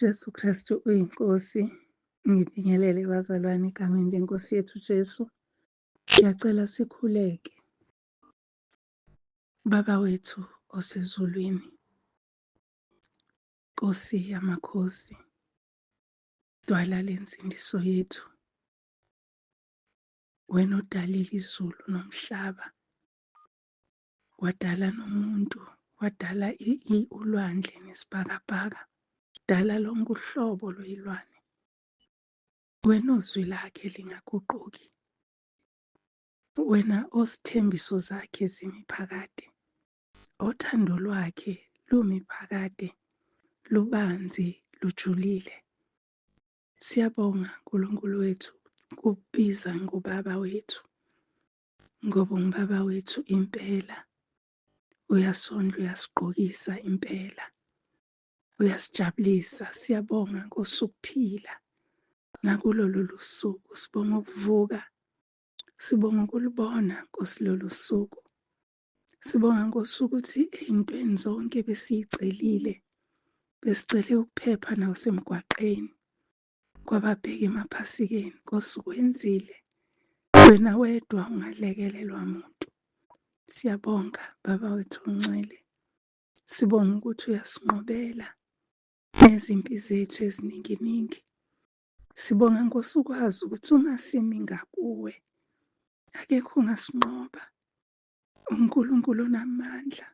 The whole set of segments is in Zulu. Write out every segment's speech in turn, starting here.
Jesu Kristu uyiNkosi. Ngibingelele bazalwane egameni leNkosi yethu Jesu. Ngiyacela sikhuleke. Baba wethu osezulwini, Nkosi yamakhosi, Dwala lensindiso yethu, wena odalile izulu nomhlaba, wadala nomuntu, wadala ulwandle nesibhakabhaka, dala lonke uhlobo lwey'lwane. Wena ozwi lakhe lingaguquki, wena osithembiso zakhe zimi phakade, othando lwakhe lumi phakade, lubanzi, lujulile. Siyabonga Nkulunkulu wethu kukubiza ngobaba wethu, ngoba ungubaba wethu impela. Uyasondla, uyasigqokisa impela, uyasijabulisa. Siyabonga Nkosi ukuphila nakulo lolu suku. Sibonga ukuvuka, sibonga ukulubona Nkosi lolu suku. Sibonga Nkosi ukuthi ey'ntweni zonke besiyicelile, besicele ukuphepha nasemgwaqeni kwababheka emaphasikeni. Nkosi ukwenzile, wena wedwa ungalekelelwa muntu. Siyabonga Baba wethu ongcwele, sibonga ukuthi uyasinqobela nezimpi zethu ezininginingi. Sibonga Nkosi ukwazi ukuthi uma simi ngakuwe akekho ongasinqoba. UNkulunkulu onamandla,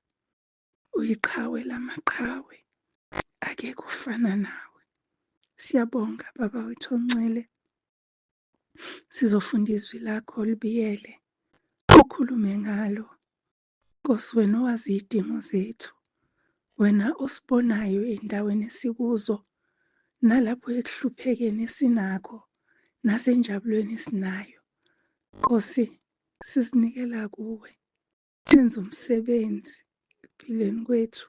uyiqhawe lamaqhawe, akekho ofana nawe. Siyabonga Baba wethu ongcwele, sizofunda izwi lakho libiyele, ukhulume ngalo. Nkosi wena owazi iy'dingo zethu, wena osibonayo ey'ndaweni esikuzo nalapho ekuhluphekeni esinakho nasenjabulweni esinayo. Nkosi, sizinikela kuwe, enza umsebenzi ekuphileni kwethu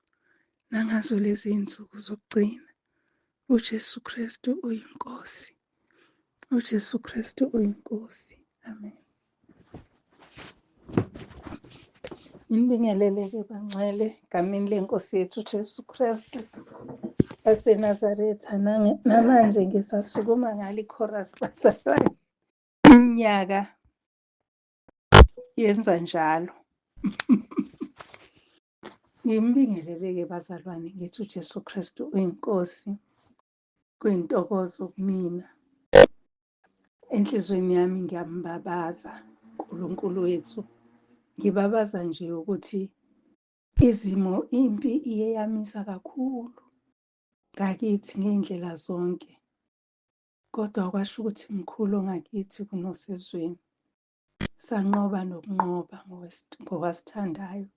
nangazo lezi zinsuku zokugcina. UJesu Kristu uyiNkosi. UJesu Kristu uyiNkosi. Amen. Nginibingelele-ke bangcwele egameni lenkosi yethu uJesu Kristu yaseNazaretha. Namanje ngisasukuma ngalo ichorus bazalwane. Iminyaka yenza njalo. Ngimbingelele-ke bazalwane ngithi uJesu Kristu uyiNkosi, kuyintokozo kumina. Enhliziyweni yami ngiyambabaza uNkulunkulu wethu. Ngibabaza nje ukuthi izimo impi iye yamisa kakhulu ngakithi ngey'ndlela zonke. Kodwa kwasho ukuthi mkhulu ongakithi kunosezweni. Sanqoba nokunqoba ngowasithandayo.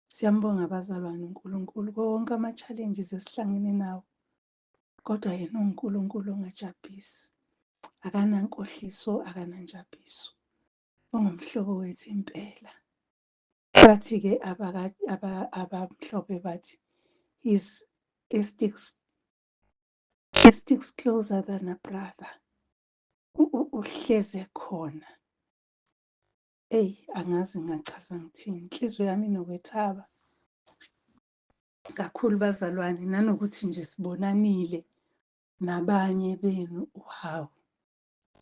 Siyambonga abazalwane uNkulunkulu kuwo wonke ama-challenges esihlangene nawo. Kodwa yena uNkulunkulu ongajabhisi. Akanankohliso, akananjabhiso. Ungumhlobo wethu impela. Bathi-ke abamhlophe bathi he's he sticks, he sticks closer than a brother. Uhleze khona. Eyi, angazi ngingachaza ngithini. Inhliziyo yami inokwethaba kakhulu bazalwane, nanokuthi nje sibonanile nabanye benu. Wow,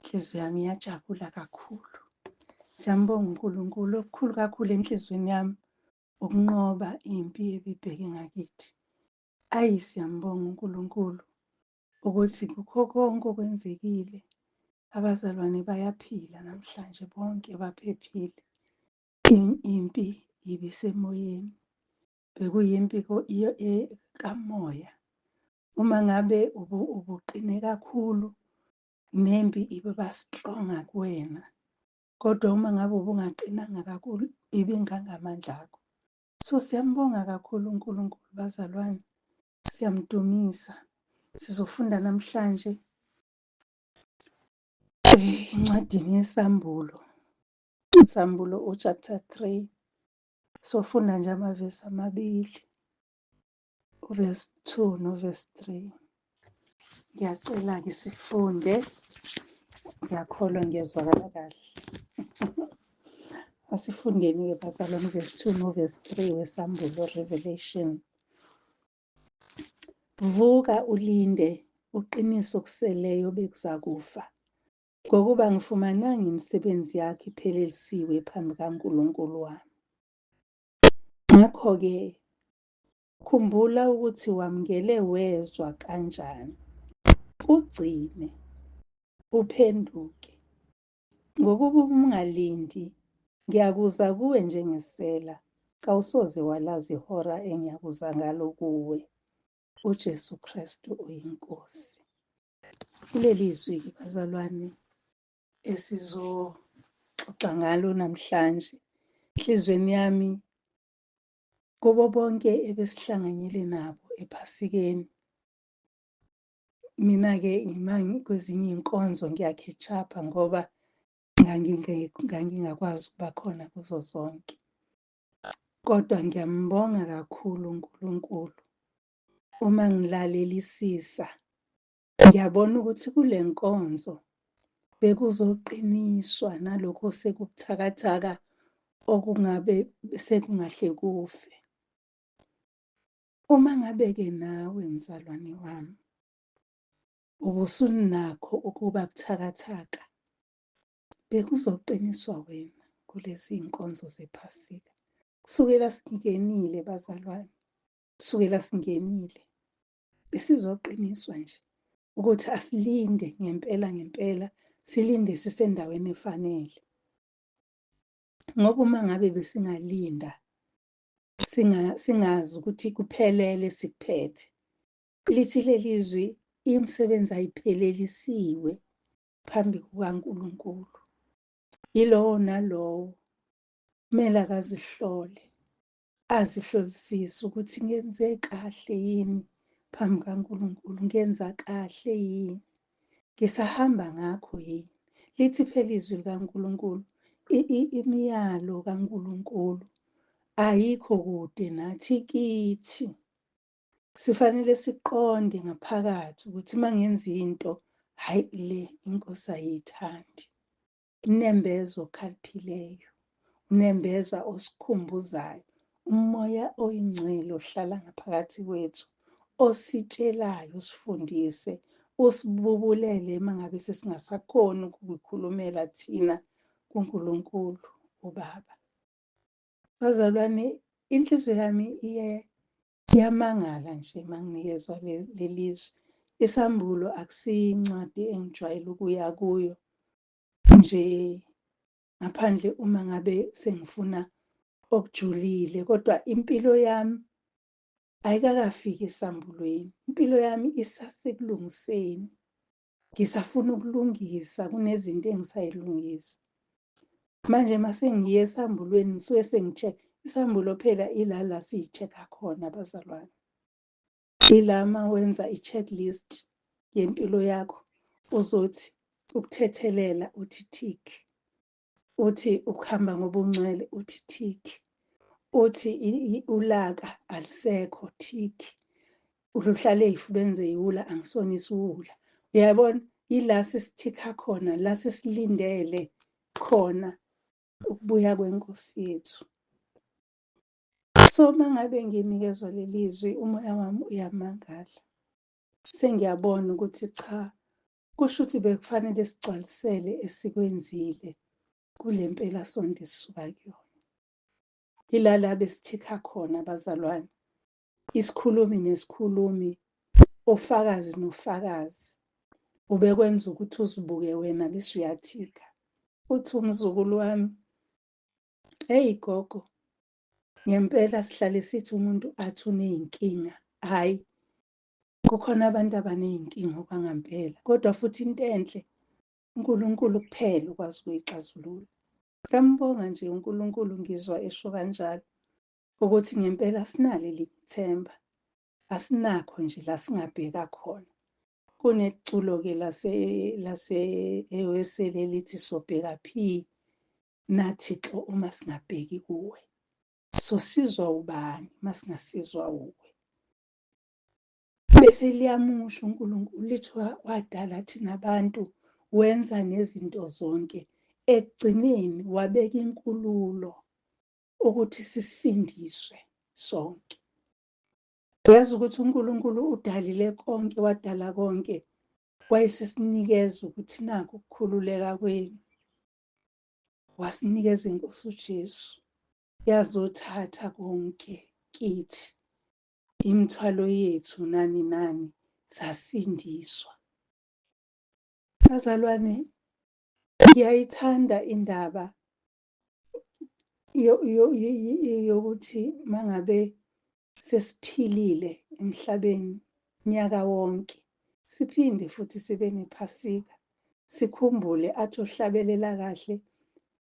inhliziyo yami iyajabula kakhulu. Siyambonga uNkulunkulu okukhulu kakhulu enhliziyweni yami ukunqoba impi ebibheke ngakithi. Ayi, siyambonga uNkulunkulu ukuthi kukho konke okwenzekile abazalwane bayaphila namhlanje, bonke baphephile. Impi ibisemoyeni, bekuyimpi kamoya. Uma ngabe ubuqine kakhulu nempi ibiba stronger kuwena, kodwa uma ngabe ubungaqinanga kakhulu ibingangamandla akho. So siyambonga kakhulu uNkulunkulu bazalwane, siyamdumisa. Sizofunda namhlanje encwadini yeSambulo, Sambulo uchapter 3. Sofunda nje amavesi amabili, uverse 2 noverse 3. Ngiyacela-ke sifunde, ngiyakholwa ngiyezwakala kahle. Asifundeni-ke bazalwane uverse 2 noverse 3 weSambulo, Revelation. Vuka ulinde, uqinise okuseleyo bekuzakufa, ngokuba angifumananga imisebenzi yakho iphelelisiwe phambi kaNkulunkulu wami. Ngakho-ke khumbula ukuthi wamukele wezwa kanjani, ugcine, uphenduke. Ngokuba uma ungalindi, ngiyakuza kuwe njengesela, kawusoze walazi ihora engiyakuza ngalo kuwe. UJesu Kristu uyiNkosi. Kuleli zwi-ke bazalwane esizoxoxa ngalo namhlanje, enhliziyweni yami kubo bonke ebesihlanganyele nabo ePhasikeni, mina-ke ngima kwezinye iy'nkonzo ngiya-catch-up-a ngoba ngangingakwazi ukuba khona kuzo zonke. Kodwa ngiyambonga kakhulu uNkulunkulu uma ngilalelisisa, ngiyabona ukuthi kule nkonzo bekuzoqiniswa nalokhu osekubuthakathaka okungabe sekungahle kufe. Uma ngabe-ke nawe mzalwane wami ubusunakho ukuba buthakathaka, bekuzoqiniswa wena kulezi iy'nkonzo zephasika. Kusukela singenile bazalwane, kusukela singenile besizoqiniswa nje ukuthi asilinde ngempela ngempela, silinde sisendaweni efanele. Ngoba uma ngabe besingalinda singazi ukuthi kuphelele sikuphethe, lithi leli zwi imisebenzi ayiphelelisiwe phambi kukaNkulunkulu. Yilowo nalowo kumele akazihlole, azihlolisise ukuthi ngenze kahle yini phambi kaNkulunkulu, ngenza kahle yini, ngisahamba ngakho yini. Lithi phela izwi likaNkulunkulu, imiyalo kaNkulunkulu ayikho kude nathi, kithi. Sifanele siqonde ngaphakathi ukuthi uma ngenza into, hhayi le inkosi ayiyithandi. Unembeza okhaliphileyo, unembeza osikhumbuzayo, umoya oyingcwele ohlala ngaphakathi kwethu, ositshelayo, usifundise, usibubulele uma ngabe sesingasakhoni ukuyikhulumela thina kuNkulunkulu uBaba. Bazalwane, inhliziyo yami iye yamangala nje uma nginikezwa leli zwi. Isambulo akusiyo incwadi engijwayele ukuya kuyo nje ngaphandle uma ngabe sengifuna okujulile, kodwa impilo yami ayikakafiki esambulweni. Impilo yami isasekulungiseni. Ngisafuna ukulungisa, kunezinto engisayilungisa. Manje uma sengiye esambulweni ngisuke sengi-check. Isambulo phela ila la siyi-check-a khona bazalwane. Ila uma wenza i-checklist yempilo yakho uzothi ukuthethelela uthi tick, uthi ukuhamba ngobungcwele uthi tick, uthi ulaka alisekho tick, luhlale ey'fubeni zeyiwula angisona isiwula. Uyabona, yila sesithikha khona, la sesilindele khona ukubuya kweNkosi yethu. So uma ngabe nginikezwa leli zwi, umoya wami uyamangala. Sengiyabona ukuthi cha, kusho ukuthi bekufanele sigcwalisele esikwenzile kule mpelasonto esisuka kuyona. Yila la besithikha khona bazalwane, isikhulumi nesikhulumi, ofakazi nofakazi, ubekwenza ukuthi uzibuke wena bese uyathika. Uthi umzukulu wami, hey gogo, ngempela sihlale sithi umuntu athi uney'nkinga, hhayi kukhona abantu abaney'nkinga okwangampela, kodwa futhi into enhle uNkulunkulu kuphela ukwazi ukuyixazulula. Ngiyambonga nje uNkulunkulu ngizwa esho kanjalo ukuthi ngempela asinalo elinye ithemba, asinakho nje la singabheka khona. Kuneculo-ke lase ewesele elithi sobheka phi na Thixo uma singabheki kuwe, sosizwa ubani uma singasizwa uwe. Bese liyamusho uNkulunkulu lithi wadala thina abantu, wenza nezinto zonke, ekugcineni wabeka inkululo ukuthi sisindiswe sonke. Uyazi ukuthi uNkulunkulu udalile konke, wadala konke, wayesesinikeza ukuthi nakhu ukukhululeka kwenu. Wasinikeza iNkosi uJesu, yazothatha konke kithi, imithwalo yethu nani nani, sasindiswa. Bazalwane, ngiyayithanda indaba yokuthi mangabe sesiphilile emhlabeni nyaka wonke, siphinde futhi sibe nephasika, sikhumbule athi ohlabelela kahle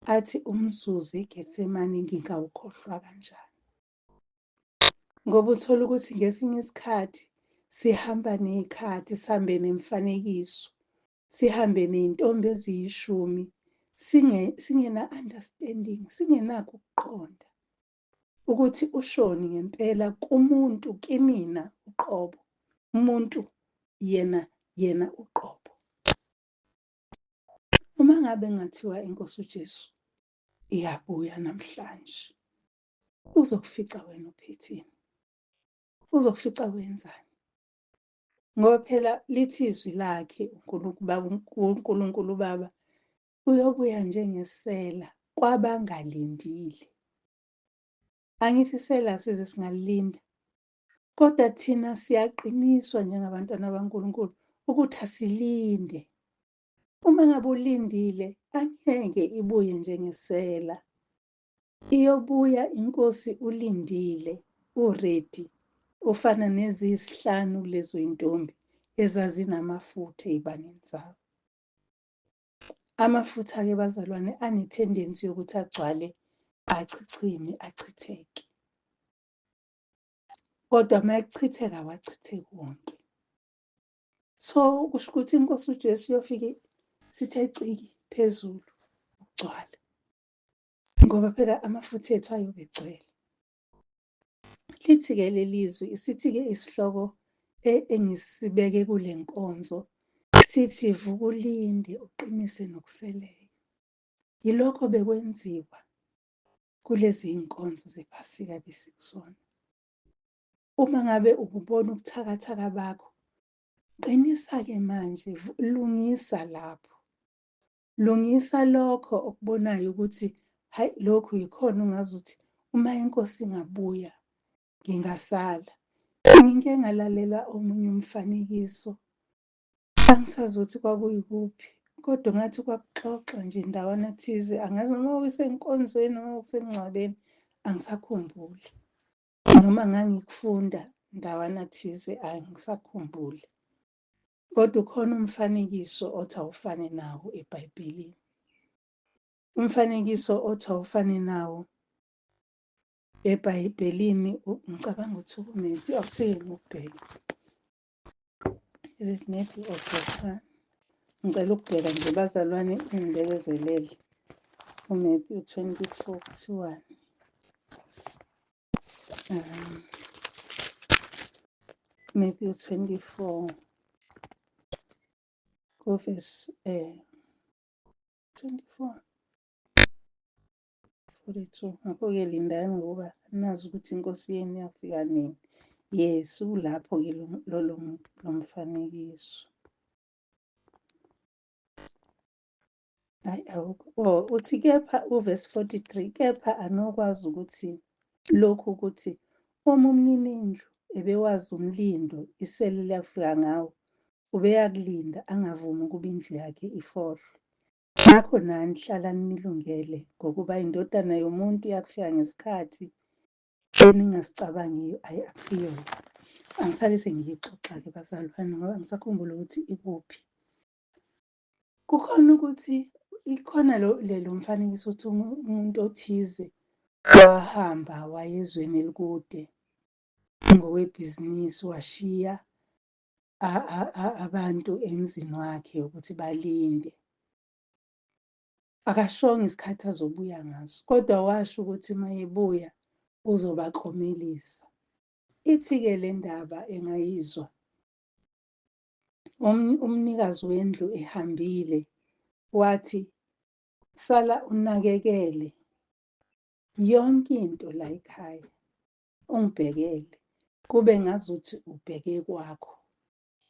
athi umzuzu eGetsemane ngingawukhohlwa kanjani. Ngoba uthola ukuthi ngesinye isikhathi sihamba ney'khathi, sihambe nemifanekiso, sihambe ney'ntombi eziyishumi, singena-understanding, singenakho ukuqonda ukuthi ushoni ngempela kumuntu, kimina uqobo, umuntu yena yena uqobo. Uma ngabe ngathiwa iNkosi uJesu iyabuya namhlanje, uzokufica wena uphetheni? Uzokufica wenzani? Ngoba phela lithi izwi lakhe uNkulunkulu uBaba uyobuya njengesela kwabangalindile. Angithi isela size singalinda, kodwa thina siyaqiniswa njengabantwana baNkulunkulu ukuthi asilinde. Uma ngabe ulindile angeke ibuye njengesela. Iyobuya iNkosi ulindile, uready, ufana neziyisihlanu kulezo zintombi ezazinamafutha ey'baneni zabo. Amafutha-ke bazalwane ane-tendency yokuthi agcwale, achichime, achitheke. Kodwa uma echitheka awachitheki wonke. So kusho ukuthi iNkosi uJesu iyofike sithe ciki phezulu ukugcwala. Ngoba phela amafutha ethu ayobe egcwele. Lithi-ke leli zwi, sithi-ke isihloko engisibeke kule nkonzo sithi vuka ulinde uqinise nokuseleyo. Yilokho bekwenziwa kulezi iy'nkonzo zephasika besikuzona. Uma ngabe ububona ubuthakathaka bakho, qinisa-ke manje, lungisa lapho. Lungisa lokho okubonayo ukuthi hayi lokhu yikhona ongazuthi uma inkosi ingabuya ngingasala. Ngike ngalalela omunye umfanekiso, angisazi ukuthi kwakuyikuphi, kodwa ngathi kwakuxoxwa nje ndawana thize, angazi noma kwakusenkonzweni noma kwakusemngcwabeni, angisakhumbuli. Noma ngangikufunda ndawana thize, angisakhumbuli. Kodwa ukhona umfanekiso othi awufane nawo eBhayibhelini. Umfanekiso othi awufane nawo eBhayibhelini, ngicabanga ukuthi ukuMatthew, awuthike ngikubheke. Is it Matthew or John? Ngicela ukubheka nje bazalwane ningibekezelele. UMatthew 24 kuthiwani? Matthew 24 kuvesi 24 42. Ngakho-ke lindani ngokuba nazi ukuthi inkosi yenu iyafika nini. Yes, ulapho-ke lo mfanekiso. Hayi awukho. Oh, uthi kepha uvesi 43, kepha anokwazi ukuthi lokhu ukuthi uma umninindlu ebewazi umlindo isele liyafika ngawo, ubeyakulinda angavumi ukuba indlu yakhe ifohlwe. Ngakho nani hlalani nilungele, ngokuba iNdodana yomuntu iyakufika ngesikhathi eningasicabangiyo. Ayi akusiyona. Angisale sengiyixoxa-ke bazalwane ngoba angisakhumbuli ukuthi ikuphi. Kukhona ukuthi ikhona lo lelo mfanekiso othi umuntu othize wahamba waya ezweni elikude ngokwebhizinisi washiya abantu emzini wakhe ukuthi balinde. Akashongo isikhathi azobuya ngaso, kodwa washo ukuthi uma ebuya uzobaklomelisa. Ithi-ke le ndaba engayizwa, umnikazi wendlu ehambile wathi, sala unakekele yonke into la ekhaya, ungibhekele. Kube ngazuthi ubheke kwakho,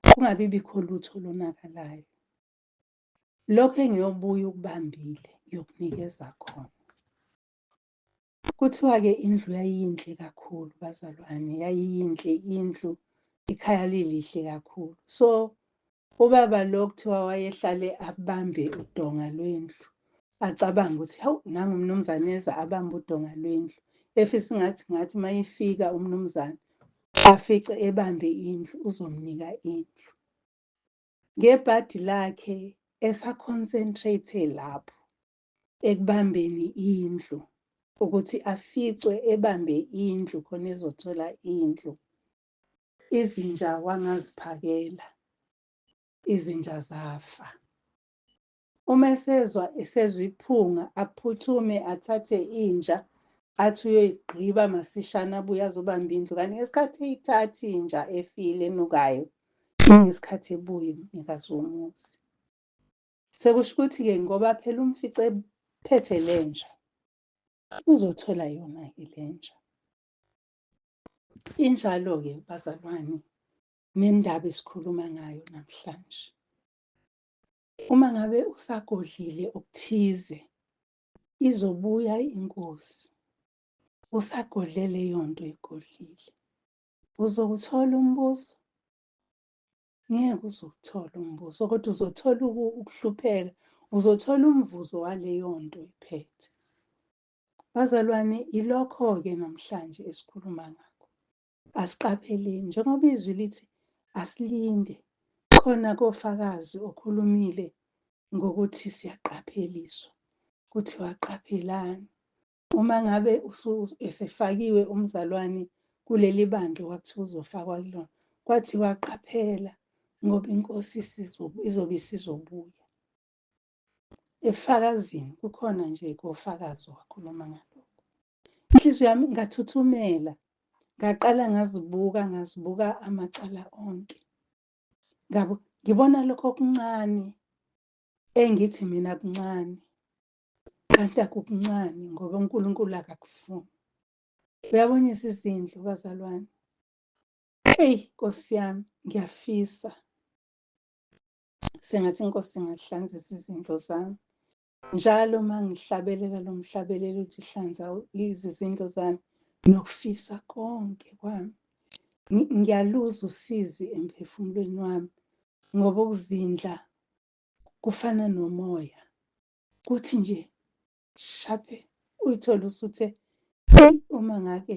kungabi bikho lutho olonakalayo. Lokho engiyobuya ukubambile ngiyokunikeza khona. Kuthiwa-ke indlu yayiyinhle kakhulu bazalwane, yayiyinhle indlu, ikhaya lilihle kakhulu. So ubaba lo kuthiwa wayehlale abambe udonga lwendlu, acabange ukuthi hawu nangu umnumzane eza abambe udonga lwendlu. Efisa ngathi ngathi uma efika umnumzane afice ebambe indlu, uzomnika indlu. Ngebhadi lakhe esa-concentrate lapho ekubambeni indlu, ukuthi aficwe ebambe indlu khona ezothola indlu. Izinja wangaziphakela, izinja zafa. Uma esezwa esezwa iphunga aphuthume athathe inja athi uyoyigqiba masishane abuye azobamba indlu, kanti ngesikhathi eyithatha inja efile enukayo, ngesikhathi ebuya umnikazi womuzi. Sekusho ukuthi-ke ngoba phela umfice ephethe le nja, uzothola yona-ke le nja. Injalo-ke bazalwane nendaba esikhuluma ngayo namhlanje. Uma ngabe usagodlile okuthize, izobuya inkosi usagodle leyo nto oyigodlile. Uzowuthola umbuso? Ngeke uzowuthola umbuso, kodwa uzothola ukuhlupheka, uzothola umvuzo waleyo nto oyiphethe. Bazalwane, ilokho-ke namhlanje esikhuluma ngakho. Asiqapheleni, njengoba izwi lithi asilinde, khona kofakazi okhulumile ngokuthi siyaqapheliswa. Kuthiwa qaphelani. Uma ngabe esefakiwe umzalwane kuleli bandla kwakuthiwa uzofakwa kulona, kwathiwa qaphela ngoba inkosi izobe isizobuya. Efakazini kukhona nje kofakazi owakhuluma ngalokho. Inhliziyo yami ngathuthumela, ngaqala ngazibuka, ngazibuka amacala onke. Ngibona lokho okuncane engithi mina kuncane, kanti akukuncane ngoba uNkulunkulu akakufuni. Uyabona izindlu bazalwane? Eyi Nkosi yami, ngiyafisa sengathi inkosi ingahlanzisa izindlu zami. Njalo uma ngihlabelela lo mhlabelelo uthi hlanza izindlu zami nokufisa konke kwami, ngiyaluza usizi emphefumulweni wami ngoba ukuzindla kufana nomoya, kuthi nje shaphe uyithole usuthe uma ngake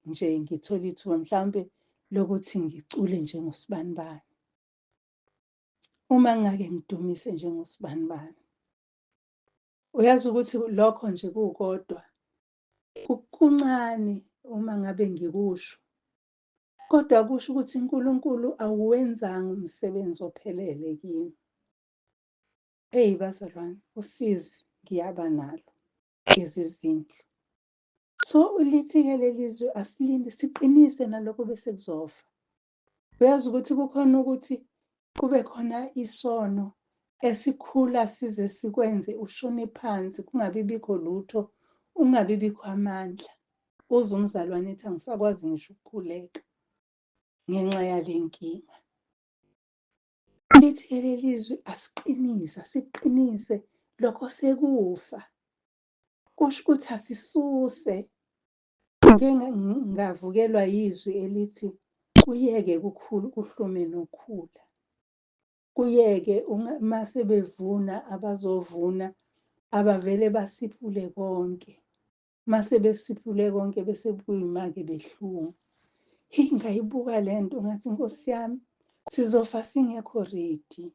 nje ngithola ithuba mhlawumbe lokuthi ngicule njengosibanibani, uma ngake ngidumise njengosibanibani. Uyazi ukuthi lokho nje kukodwa kuncane uma ngabe ngikusho, kodwa kusho ukuthi uNkulunkulu awuwenzanga umsebenzi ophelele kimi. Eyi bazalwane, usizi ngiyaba nalo ngezizindlu. So lithi-ke leli zwi asilinde siqinise nalokho bese kuzofa. Uyazi ukuthi kukhona ukuthi kube khona isono esikhula size sikwenze ushone phansi, kungabi bikho lutho, ungabi bikho amandla. Uze umzalwane ethi angisakwazi ngisho ukukhuleka ngenxa yale nkinga. Lithi-ke leli zwi asiqinise, asiqinise lokho sekufa. Kusho ukuthi asisuse. Ngike ngavukelwa yizwi elithi kuyeke kukhulu kuhlume nokhula. Kuyeke uma sebevuna abazovuna abavele basiphule konke. Uma sebesiphule konke bese kuyima-ke behlunga. Heyi, ngayibuka le nto ngathi Nkosi yami sizofa singekho ready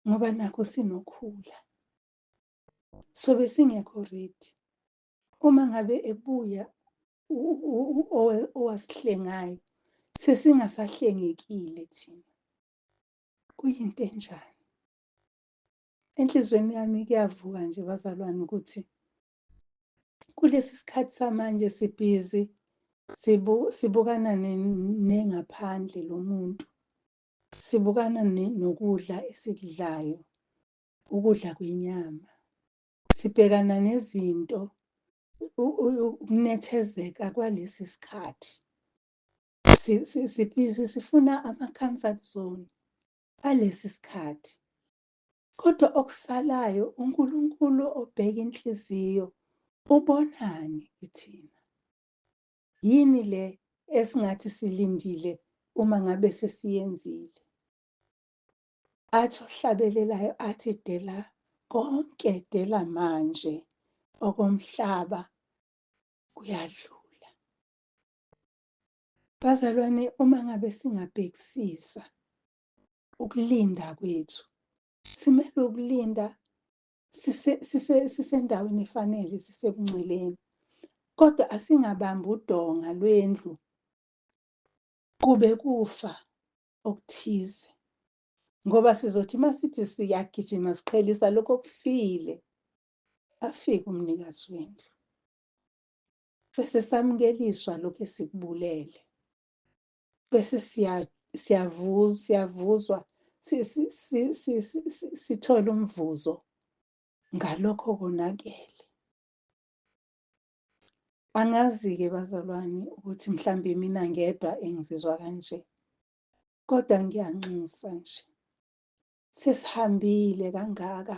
ngoba nakho sinokhula. Sobe singekho ready. Uma ngabe ebuya owasihlengayo sesingasahlengekile thina. Kuyinto enjani? Enhliziyweni yami kuyavuka nje bazalwane ukuthi kulesi sikhathi samanje sibhizi sibukana nengaphandle lomuntu, sibukana nokudla esikudlayo, ukudla kwenyama, sibhekana nezinto, ukunethezeka kwalesi sikhathi. Sibhizi sifuna ama-comfort zone alesi sikhathi. Kodwa okusalayo uNkulunkulu obheka inhliziyo ubonani kithina? Yini le esingathi silindile uma ngabe sesiyenzile? Athi ohlabelelayo athi dela konke, dela manje, okomhlaba kuyadlula. Bazalwane, uma ngabe singabhekisisa ukulinda kwethu, simele ukulinda sisendaweni efanele, sisebungcweleni, kodwa asingabambi udonga lwendlu kube kufa okuthize, ngoba sizothi masithi siyagijima siqhelisa lokho okufile, afike umnikazi wendlu bese samukeliswa lokho esikubulele, bese siyavuzwa, sithola umvuzo ngalokho konakele. Angazi-ke bazalwane ukuthi mhlambe mina ngedwa engizizwa kanje, kodwa ngiyanxusa nje. Sesihambile kangaka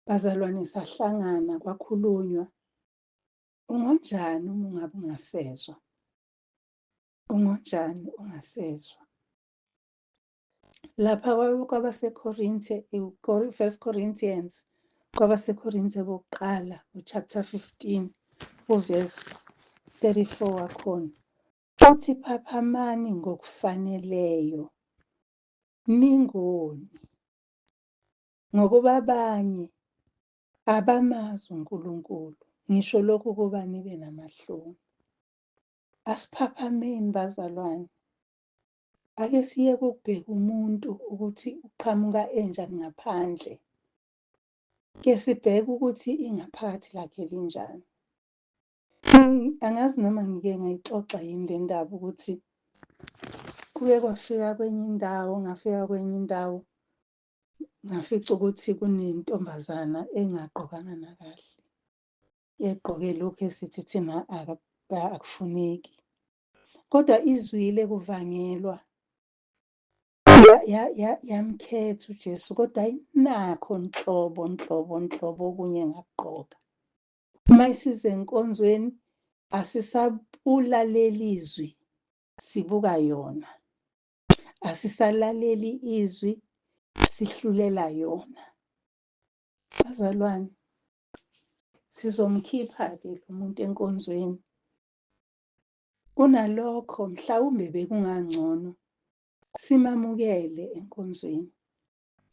bazalwane, sahlangana kwakhulunywa. Ungonjani uma ungabe ungasezwa? Ungonjani ungasezwa? Lapha kwabaseKorinte, First Corinthians, kwabaseKorinte bokuqala, chapter 15, uverse 34 wakhona. Uthi phaphamani ngokufaneleyo, ningoni, ngokuba abanye abamazi uNkulunkulu. Ngisho lokhu kuba nibe namahloni. Asiphaphameni bazalwane. Ake siyeke ukubheka umuntu ukuthi uqhamuka enjani ngaphandle. Ke sibheke ukuthi ingaphakathi lakhe linjani. Angazi noma ngike ngayixoxa yini le ndaba ukuthi kuke kwafika kwenye indawo, ngafika kwenye indawo ngafica ukuthi kunentombazana engagqokanga nakahle, egqoke lokhu esithi thina akufuneki, kodwa izwile kuvangelwa yamkhetha uJesu, kodwa ayinakho nhlobo nhlobo nhlobo okunye engakugqoka. Uma isize enkonzweni asisabulaleli izwi, sibuka yona. Asisalaleli izwi, sihlulela yona. Bazalwane, sizomkhipha-ke lo muntu enkonzweni. Kunalokho mhlawumbe bekungangcono simamukele enkonzweni,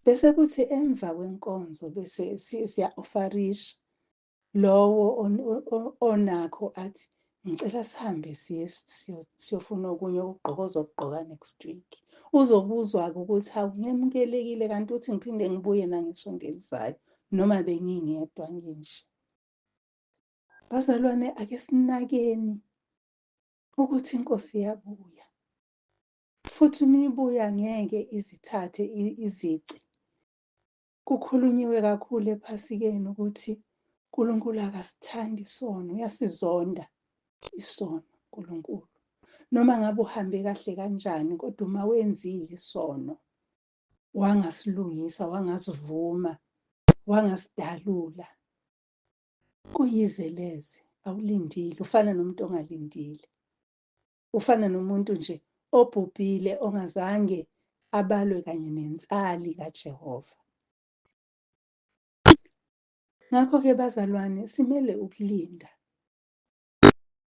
bese kuthi emva kwenkonzo bese siya-ofarisha lowo onakho athi ngicela sihambe siye siyofuna okunye ukugqoka ozokugqoka next week. Uzobuzwa-ke ukuthi hawu ngemukelekile kanti uthi ngiphinde ngibuye nangesonto elizayo noma bengingedwa nginje. Bazalwane, ake sinakeni ukuthi iNkosi iyabuya, futhi uma ibuya ngeke izithathe izici. Kukhulunyiwe kakhulu ePhasikeni ukuthi uNkulunkulu akasithandi isono, uyasizonda isono uNkulunkulu. Noma ngabe uhambe kahle kanjani, kodwa uma wenzile isono wangasilungisa, wangasivuma, wangasidalula, kuyize leze, awulindile, ufana nomuntu ongalindile. Ufana nomuntu nje obhubhile ongazange abalwe kanye nensali kaJehova. Ngakho-ke bazalwane, simele ukulinda.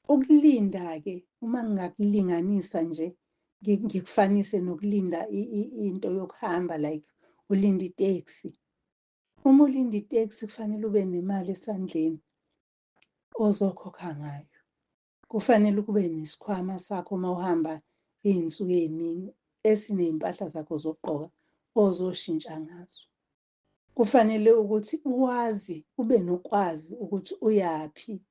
Ukulinda-ke, uma ngingakulinganisa nje, ngikufanise nokulinda into yokuhamba, like ulinda iteksi. Uma ulinda iteksi kufanele ube nemali esandleni ozokhokha ngayo. Kufanele kube nesikhwama sakho uma uhamba iy'nsuku ey'ningi esiney'mpahla zakho zokugqoka ozoshintsha ngazo. Kufanele ukuthi uwazi, ube nokwazi ukuthi uyaphi.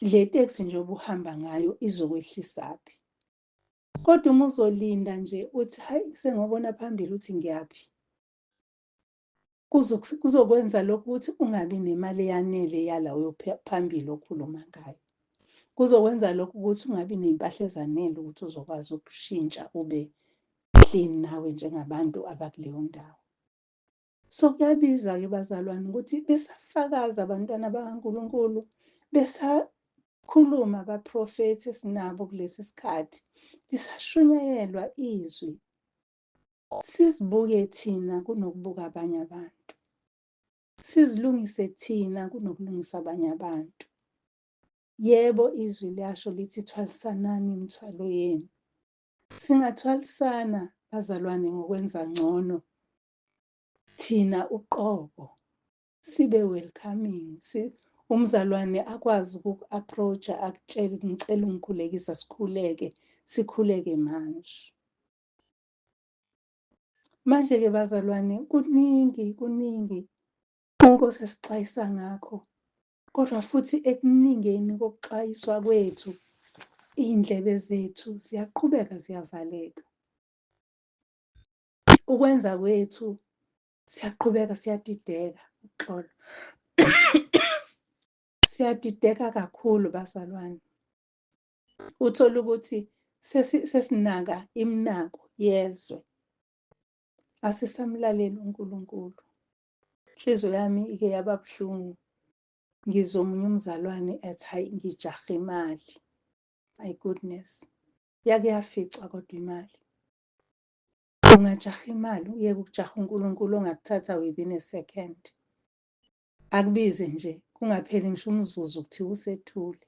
Le teksi nje obuhamba ngayo izokwehlisaphi. Kodwa uma uzolinda nje uthi hayi sengobona phambili ukuthi ngiyaphi, kuzokwenza lokhu ukuthi ungabi nemali eyanele yala phambili okhuluma ngayo. Kuzokwenza lokhu ukuthi ungabi ney'mpahla ezanele ukuthi uzokwazi ukushintsha ube clean nawe njengabantu abakuleyo ndawo. So kuyabiza-ke bazalwane ukuthi besafakaza abantwana bakaNkulunkulu, besakhuluma abaprofethi esinabo kulesi sikhathi, lisashunyayelwa izwi. Sizibuke thina kunokubuka abanye abantu. Sizilungise thina kunokulungisa abanye abantu. Yebo, izwi liyasho lithi thwalisanani imithwalo yenu. Singathwalisana bazalwane ngokwenza ngcono thina uqobo, sibe welcoming, umzalwane akwazi ukuku-approach-a akutshele ngicela ungikhulekisa, sikhuleke, sikhuleke manje. Manje-ke bazalwane, kuningi kuningi iNkosi esixwayisa ngakho, kodwa futhi ekuningeni kokuxwayiswa kwethu iy'ndlebe zethu ziyaqhubeka ziyavaleka. Ukwenza kwethu siyaqhubeka siyadideka, uxolo. Siyadideka kakhulu bazalwane. Uthole ukuthi sesinaka iminako yezwe, asisamlaleli uNkulunkulu. Inhliziyo yami ike yaba buhlungu ngizwa omunye umzalwane ethi hayi ngijahe imali. My goodness, yake yaficwa kodwa imali. Ungajaha imali uyeke ukujaha uNkulunkulu ongakuthatha within a second. Akubize nje kungapheli ngisho umzuzu kuthiwa usethule.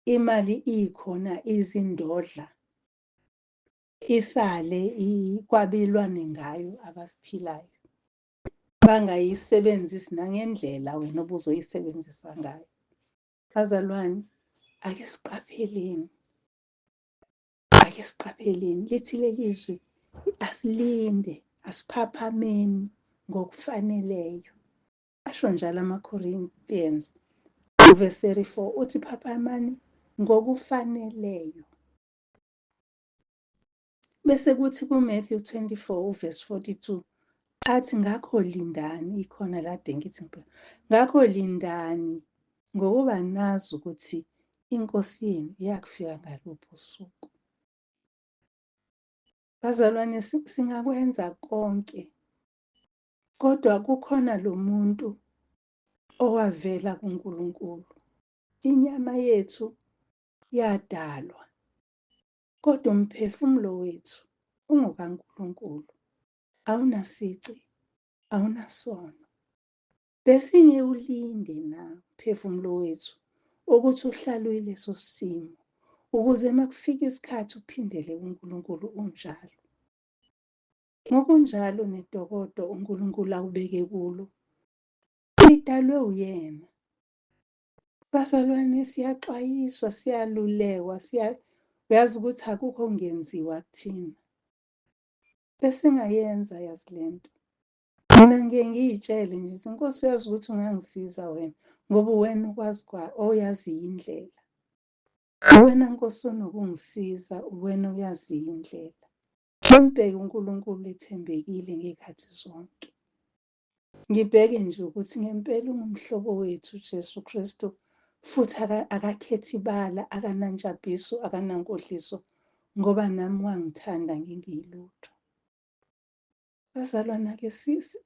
Imali ikhona izindodla isale kwabelwane ngayo abasiphilayo, bangayisebenzisi nangendlela wena obuzoyisebenzisa ngayo. Bazalwane, ake siqapheleni, ake siqapheleni. Lithi leli zwi asilinde, asiphaphameni ngokufaneleyo. Asho njalo ama-Corinthians verse 34 uthi phaphamani ngokufaneleyo. Bese kuthi kuMatthew 24 uverse 42 athi ngakho lindani, ikhona kade ngithi ngibheka, ngakho lindani ngokuba nazi ukuthi inkosi yenu iyakufika ngaluphi usuku. Bazalwane, singakwenza konke, kodwa kukhona lo muntu owavela kuNkulunkulu. Inyama yethu yadalwa, kodwa umphefumulo wethu ungokaNkulunkulu. Awunasici, awunasono. Besinge ulinde na mphefumulo wethu ukuthi uhlale uyileso simo ukuze uma kufika isikhathi uphindele kuNkulunkulu unjalo. Ngokunjalo nedokodo uNkulunkulu awubeke kulo lidalwe uyena. Bazalwane, siyaxwayiswa, siyalulekwa, uyazi ukuthi akukho okungenziwa kuthina. Besingayenza yazi lento. Mina ngiye ngiy'tshele nje ukuthi Nkosi uyazi ukuthi ungangisiza wena ngoba uwena ukwazi oyaziyo indlela. Uwena Nkosi onokungisiza, uwena oyaziyo indlela. Ngimbheke uNkulunkulu ethembekile ngey'khathi zonke. Ngibheke nje ukuthi ngempela ungumhlobo wethu uJesu Kristu futhi akakhethi ibala, akanantshabhiso, akanankohliso ngoba nami wangithanda ngingiyilutho. Bazalwane, ake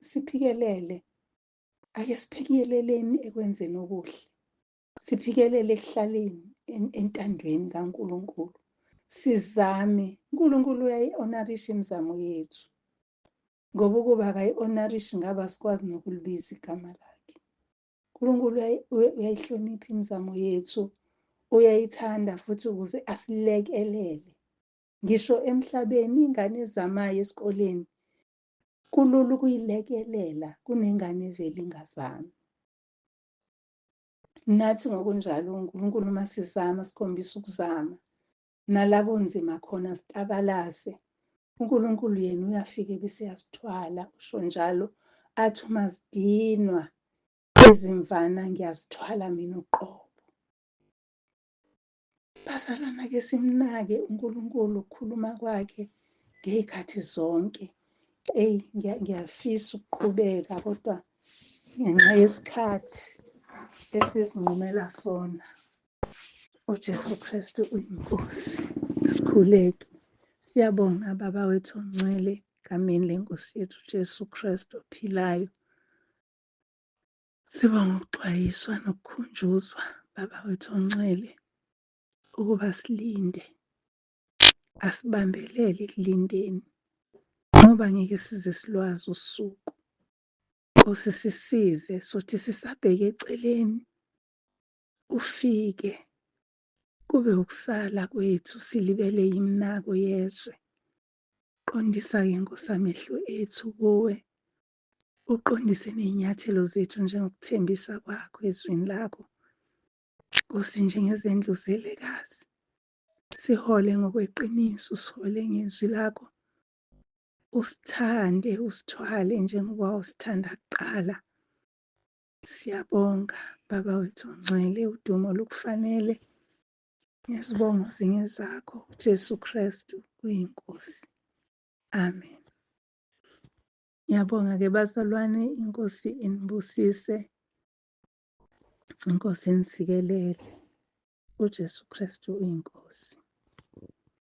siphikelele, ake siphikeleleni ekwenzeni okuhle, siphikelele ekuhlaleni entandweni kaNkulunkulu, sizame. uNkulunkulu uyayi-honorisha imizamo yethu, ngoba ukuba akayi-honorishi ngabe asikwazi nokulibiza igama lakhe. uNkulunkulu uyayihlonipha imizamo yethu, uyayithanda futhi ukuze asilekelele. Ngisho emhlabeni ingane ezamayo esikoleni kulula ukuyilekelela kunengane evele ingazami. Nathi ngokunjalo uNkulunkulu uma sizama sikhombisa ukuzama, nala kunzima khona sitabalase, uNkulunkulu yena uyafika ebese uyasithwala, usho njalo athi uma zidinwa izimvana ngiyazithwala mina uqobo. Bazalwane, ake simnake uNkulunkulu ukukhuluma kwakhe ngey'khathi zonke. Eyi, ngiyafisa ukuqhubeka kodwa ngenxa yesikhathi esizinqumela sona. UJesu Kristu uyiNkosi. Sikhuleke. Siyabonga Baba wethu ongcwele, egameni lenkosi yethu uJesu Kristu ophilayo. Sibonga ukuxwayiswa nokukhunjuzwa Baba wethu ongcwele ukuba silinde, asibambelele ekulindeni ngoba ngeke size silwazi usuku. Nkosi sisize sothi sisabheke eceleni ufike kube ukusala kwethu silibele yimnako yezwe. Qondisa-ke Nkosi amehlo ethu kuwe, uqondise ney'nyathelo zethu njengokuthembisa kwakho ezwini lakho. Nkosi njengezendluzelekazi, sihole ngokweqiniso, usihole ngezwi lakho, usithande, usithwale njengoba usithanda kuqala. Siyabonga Baba wethu ongcwele, udumo lukufanele. Ngezibongo zingezakho, uJesu Kristu uyiNkosi. Amen. Ngiyabonga-ke bazalwane, iNkosi inibusise, iNkosi inisikelele. UJesu Kristu uyiNkosi.